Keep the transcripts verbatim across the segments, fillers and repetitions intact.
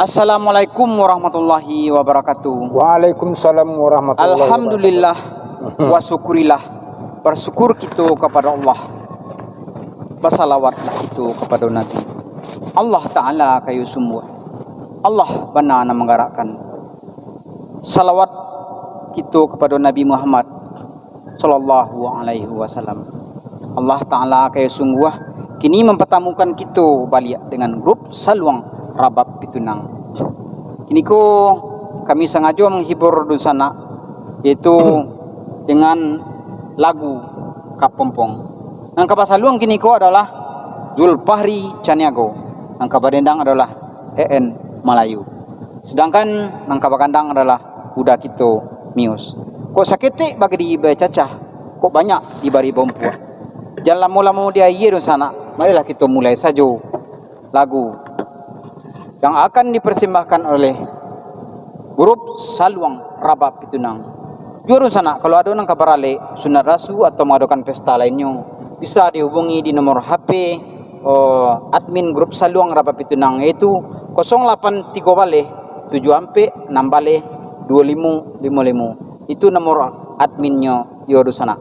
Assalamualaikum warahmatullahi wabarakatuh. Waalaikumsalam warahmatullahi wabarakatuh. Alhamdulillah, wa syukurillah. Bersyukur kito kapado Allah. Basalawatlah kito kapado Nabi. Allah Ta'ala kayo sumbuah. Allah bana nan manggarakkan. Salawat kito kapado Nabi Muhammad sallallahu alaihi wasallam. Allah Ta'ala kayo sumbuah kini mampatamukan kito baliak dengan grup Saluang Rabab Pitunang. Kiniko kami sangajo manghibur dunsanak, yaitu dengan lagu Kapompong. Nan ka basaluang kiniko adolah Zulfahri Caniago, nan ka badendang adolah E N Malayu. Sedangkan nan ka bagandang adolah Uda Kito Mius. Kok saketek bagedi bacacah, kok banyak dibari bampuak. Jan lamo-lamo di aia dunsanak, marilah kito mulai sajo lagu yang akan dipersembahkan oleh grup Saluang Rabab Pitunang. Juo dunsanak, kalau ado nan ka baralek, sunat rasu, atau mangadokan pesta lainnyo, bisa dihubungi di nomor H P, oh, admin grup Saluang Rabab Pitunang, yaitu kosong lapan tigo baleh, tujuah ampek, anam baleh, duo limo limo limo. Itu nomor adminnyo, yo dunsanak.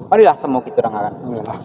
Marilah samo kito dangakan. Iyolah.